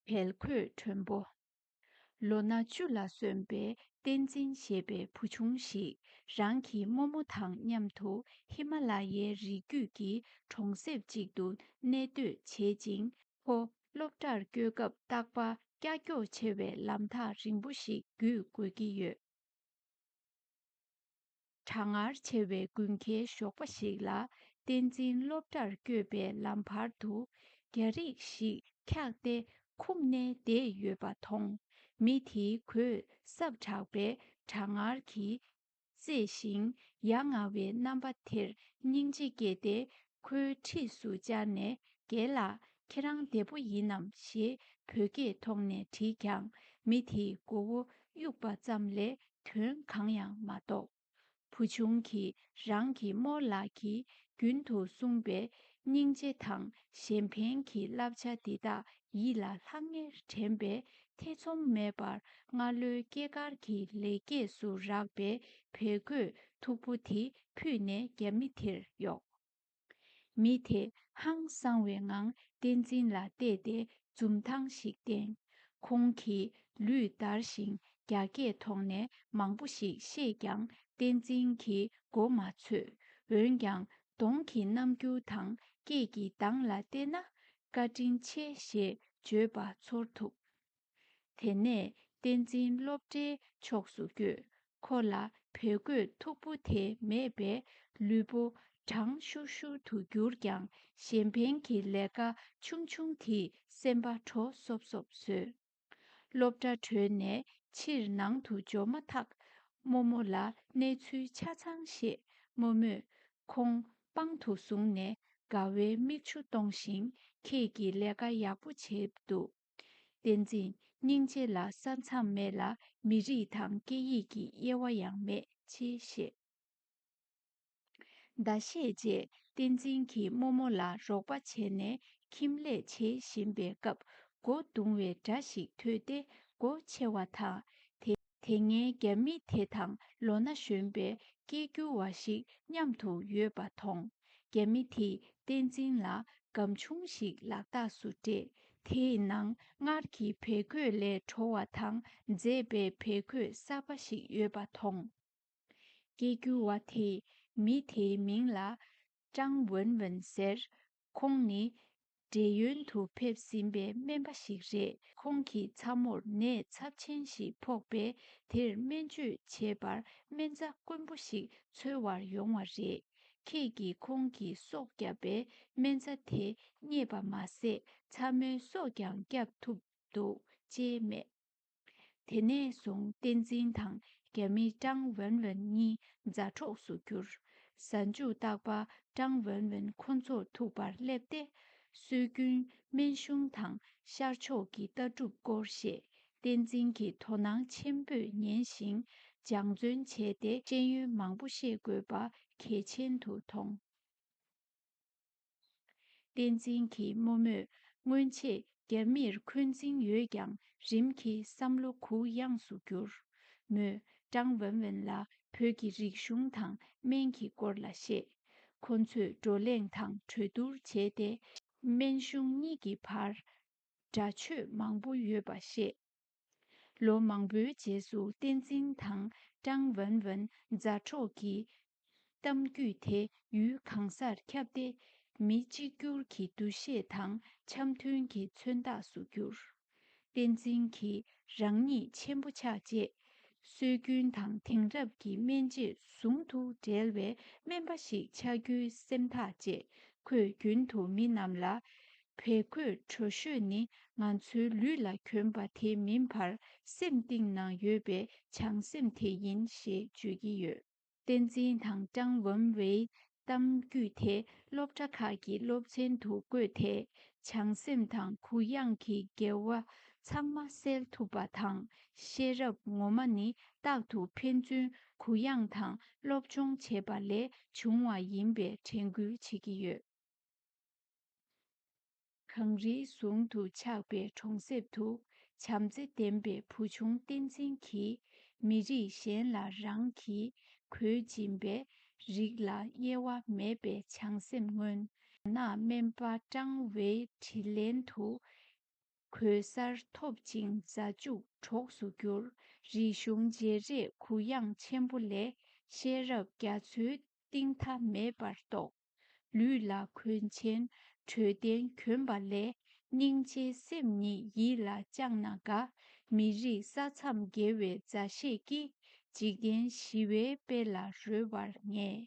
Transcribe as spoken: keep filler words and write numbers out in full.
བལ་གོས་མགྲོན་པོ། ལོ་ན་བཅུ་ལ་སོན་པའི་བསྟན་འཛིན་ཞེས་པའི་བུ་ཆུང་ཞིག་རང་གི་རྨོ་མོ་དང་མཉམ་དུ་ཧི་མ་ལ་ཡའི་རི་རྒྱུད་ཀྱི་གྲོང་གསེབ་ཅིག་ཏུ་གནས་སྡོད་བྱེད་ཅིང་། ཁོ་སློབ་གྲྭར་སྐྱོད་སྐབས་རྟག་པར་ཀྱག་ཀྱོག་ཆེ་བའི་ལམ་ཐག་རིང་པོ་ཞིག་བརྒྱུད་དགོས་ཀྱི་ཡོད། གྲང་ངར་ཆེ་བའི་དགུན་ཁའི་ཞོགས་པ་ཞིག་ལ། བསྟན་འཛིན་སློབ་གྲྭར་བསྐྱོད་པའི་ལམ་བར་དུ། རྒྱ་རིགས་ཤིག་འཁྱགས་ཏེ་འཁུམས་ནས་བསྡད་ཡོད་པ་མཐོང་། མི་དེའི་གོས་སྲབ་དྲགས་པས་གྲང་ངར་གྱིས་གཙེས་ཤིང་། ཡ་ང་བའི་རྣམ་པ་དེར་སྙིང་རྗེ་སྐྱེས་ཏེ། ཁོའི་འཁྲིས་སུ་བཅར་ནས། རྒན་ལགས། ཁྱེད་རང་བདེ་པོ་ཡིན་ནམ་ཞེས་བོད་སྐད་ཐོག་ནས་དྲིས་ཀྱང་། མི་དེས་མགོ་བོ་གཡུགས་པ་ཙམ་ལས་དོན་གང་ཡང་མ་རྟོགས། བུ་ཆུང་གིས་རང་གི་རྨོ་ལགས་ཀྱིས་རྒྱུན་དུ་གསུངས་པའི་སྙིང་རྗེ་དང་གཞན་ཕན་གྱི་བསླབ་བྱ་འདི་དག་ཡིད་ལ་ལྷང་ངེར་དྲན་པས། ཐེ་ཚོམ་མེད་པར་སྔ་ལོའི་སྐྱེས་སྐར་གྱི་ལེགས་སྐྱེས་སུ་རག་པའི་བལ་གོས་མཐུག་པོ་དེ་ཕུད་ནས་རྒྱ་མི་དེར་གཡོགས། མི་དེས་ཧང་སངས་པའི་ངང་བསྟན་འཛིན་ལ་བལྟས་ཏེ་འཛུམ་མདངས་ཤིག་བསྟན། ཁོང་གི་ལུས་འདར་ཞིང་རྒྱ་སྐད་ཐོག་ནས་མང་པོ་ཞིག་བཤད་ཀྱང་། བསྟན་འཛིན་གྱིས་མགོ་མ་ཚོས། འོན་ཀྱང་གདོང་གི་རྣམ་འགྱུར་དང་སྐད་ཀྱི་གདངས་ལ་བལྟས་ན། བཀའ་དྲིན་ཆེ་ཞེས་བརྗོད་པ་ཚོར་ཐུབ། དེ་ནས་བསྟན་འཛིན་སློབ་གྲྭའི་ཕྱོགས་སུ་བསྐྱོད། ཁོ་ལ་བལ་གོས་མཐུག་པོ་དེ་མེད་པས། ལུས་པོ་གྲང་ཤུར་ཤུར་དུ་གྱུར་ཀྱང་། གཞན་ཕན་གྱི་ལས་ཀ་ཆུང་ཆུང་དེས་སེམས་པ་དྲོ་སོབ་སོབ་བཟོས། སློབ་གྲྭ་གྲོལ་ནས་ཕྱིར་ནང་དུ་འབྱོར་མ་ཐག་རྨོ་མོ་ལ་གནས་ཚུལ་ཆ་ཚང་བཤད། རྨོ་མོས་ཁོང་པང་དུ་བཟུང་ནས་དགའ་བའི་མིག་ཆུ་གཏོང་ཞིང་། ཁྱེད་ཀྱིས་ལས་ཀ་ཡག་པོ་བྱས་འདུག། བསྟན་འཛིན། སྙིང་རྗེ་ལ་ས་མཚམས་མེད་ལ། མི་རིགས་དང་སྐད་ཡིག་གི་དབྱེ་བ་ཡང་མེད་ཅེས་བཤད། ཟླ་ཤས་རྗེས་བསྟན་འཛིན་གྱིས་རྨོ་མོ་ལ་རོགས་པ་བྱས་ནས་ཁྱིམ་ལས་བྱེད་བཞིན་པའི་སྐབས། སྒོ་རྡུང་བའི་སྒྲ་ཞིག་ཐོས་ཏེ་སྒོ་ཕྱེ་བ་དང་། དེ་དེ་སྔའི་རྒྱ་མི་དེ་དང་ལོ་ན་གཞོན་པའི་སྐད་སྒྱུར་བ་ཞིག་མཉམ་དུ་ཡོད་པ་མཐོང་། རྒྱ་མི་དེས་བསྟན་འཛིན་ལ་སྒམ་ཆུང་ཞིག་ལག་རྟགས་སུ་སྤྲད། དེའི་ནང་སྔར་གྱི་བལ་གོས་ལས་བྲོ་བ་དང་མཛེས་པའི་བལ་གོས་གསར་པ་ཞིག་ཡོད་པ་མཐོང་། སྐད་སྒྱུར་བ་དེས་མི་དེའི་མིང་ལ་ཀྲང་ཝུན་ཝུན་ཟེར། ཁོང་ནི་བགྲེས་ཡོལ་དུ་ཕེབས་ཟིན་པའི་སྨན་པ་ཞིག་རེད། ཁོང་གི་ཚ་མོར་ནད་ཚབས་ཆེན་ཞིག་ཕོག་པས། དེར་སྨན་བཅོས་བྱེད་པར་སྨན་རྩྭ་དཀོན་པོ་ཞིག་འཚོལ་བར་ཡོང་བ་རེད། ཁྱེད་ཀྱིས་ཁོང་གི་སྲོག་བསྐྱབས་པས། སྨན་རྩྭ་དེ་རྙེད་པ་མ་ཟད། ཚ་མོའི་སྲོག་ཀྱང་བསྐྱབས་ཐུབ་འདུག་ཅེས་སྨྲས། དེ་ནས་བཟུང་བསྟན་འཛིན་དང་རྒྱ་མི་ཀྲང་ཝུན་ཝུན་གཉིས་མཛའ་གྲོགས་སུ་གྱུར། གཟའ་མཇུག་རྟག་པར་ཀྲང་ཝུན་ཝུན་ཁོ་ཚོར་ཐུག་པར་སླེབས་ཏེ། སྲོལ་རྒྱུན་སྨན་གཞུང་དང་ཤར་ཕྱོགས་ཀྱི་ལྟ་གྲུབ་སྐོར་བཤད། བསྟན་འཛིན་གྱིས་དོ་སྣང་ཆེན་པོས་ཉན་ཞིང་། སྦྱང་བརྩོན་བྱས་ཏེ། ཤེས་ཡོན་མང་པོ་ཤེས་དགོས་པ་གལ་ཆེན་དུ་མཐོང་། བསྟན་འཛིན་གྱི་རྨོ་མོས་སྔོན་ཆད་རྒྱ་མིར་འཁོན་འཛིན་ཡོད་ཀྱང་། རིམ་གྱིས་བསམ་བློ་གུ་ཡངས་སུ་གྱུར། མོས་ཀྲང་ཝུན་ཝུན་ལ་བོད་ཀྱི་རིག་གཞུང་དང་སྨན་གྱི་སྐོར་ལ་བཤད། ཁོ་ཚོས་བགྲོ་གླེང་དང་གྲོས་བསྡུར་བྱས་ཏེ། སྨན་གཞུང་གཉིས་ཀྱི་བར་འདྲ་ཆོས་མང་པོ་ཡོད་པ་ཤེས། ལོ་མང་པོའི་རྗེས་སུ་བསྟན་འཛིན་དང་ཀྲང་ཝུན་ཝུན་མཛའ་གྲོགས་ཀྱི་གཏམ་རྒྱུད་དེ་ཡུལ་གང་སར་ཁྱབ་སྟེ། མི་གཅིག་གྱུར་གྱི་འདུ་ཤེས་དང་འཆམ་མཐུན་གྱི་མཚོན་རྟགས་སུ་གྱུར། བསྟན་འཛིན་གྱིས་རང་ཉིད་ཆེན་པོ་ཆགས་རྗེས། སྲོལ་རྒྱུན་དང་དེང་རབས་ཀྱི་སྨན་དཔྱད་ཟུང་དུ་འབྲེལ་བའི་སྨན་པ་ཞིག་ཆགས་རྒྱུའི་སེམས་ཐག་བཅད། ཁོས་རྒྱུན་དུ་མི་རྣམས་ལ། བལ་གོས་དྲོ་ཤོས་ནི་ང་ཚོའི་ལུས་ལ་གྱོན་པ་དེ་མིན་པར། སེམས་གཏིང་ན་ཡོད་པའི་བྱང་སེམས་དེ་ཡིན་ཞེས་བརྗོད་ཀྱི་ཡོད། བསྟན་འཛིན་དང་ཀྲང་ཝུན་ཝུའི་གཏམ་རྒྱུད་དེ་སློབ་གྲྭ་ཁག་གི་སློབ་ཚན་དུ་བཀོད་དེ། བྱང་སེམས་དང་གུ་ཡངས་ཀྱི་འགལ་བ་ཚང་མ་སེལ་ཐུབ་པ་དང་། ཤེས་རབ་ངོ་མ་ནི་རྟག་ཏུ་ཕན་ཚུན་གུ་ཡངས་དང་སློབ་སྦྱོང་བྱེད་པ་ལས་བྱུང་བ་ཡིན་པའི་དྲན་སྐུལ་བྱེད་ཀྱི་ཡོད། གངས་རིའི་ཟུང་དུ་ཆགས་པའི་གྲོང་གསེབ་ཏུ། བྱམས་བརྩེ་ལྡན་པའི་བུ་ཆུང་བསྟན་འཛིན་གྱིས། མི་རིགས་གཞན་ལ་རང་གི་གོས་སྦྱིན་པའི་རིགས་ལ་དབྱེ་བ་མེད་པའི་བྱང་སེམས་མངོན། ནག་སྨན་པ་ཀྲང་ཝེའི་དྲིན་ལན་དུ། གོས་གསར་ཐོབ་ཅིང་མཛའ་གཅུགས་གྲོགས་སུ་འགྱུར། རིག་གཞུང་བརྗེ་རེས་གུ་ཡངས་ཆེན་པོ་ལས། ཤེས་རབ་རྒྱ་མཚོའི་གཏིང་མཐའ་མེད་པར་རྟོགས། ལུས་ལ་གོས་ཆེན་དྲོད་ལྡན་གྱོན་པ་ལས། སྙིང་རྗེའི་སེམས་ཉིད་ཡིད་ལ་བཅངས་ན་དགའ། མི་རིགས་ས་མཚམས་བརྒལ་བའི་མཛའ་བཤེས་ཀྱིས། འཇིག་རྟེན་ཞི་བའི་དཔལ་ལ་རོལ་བར་ངེས།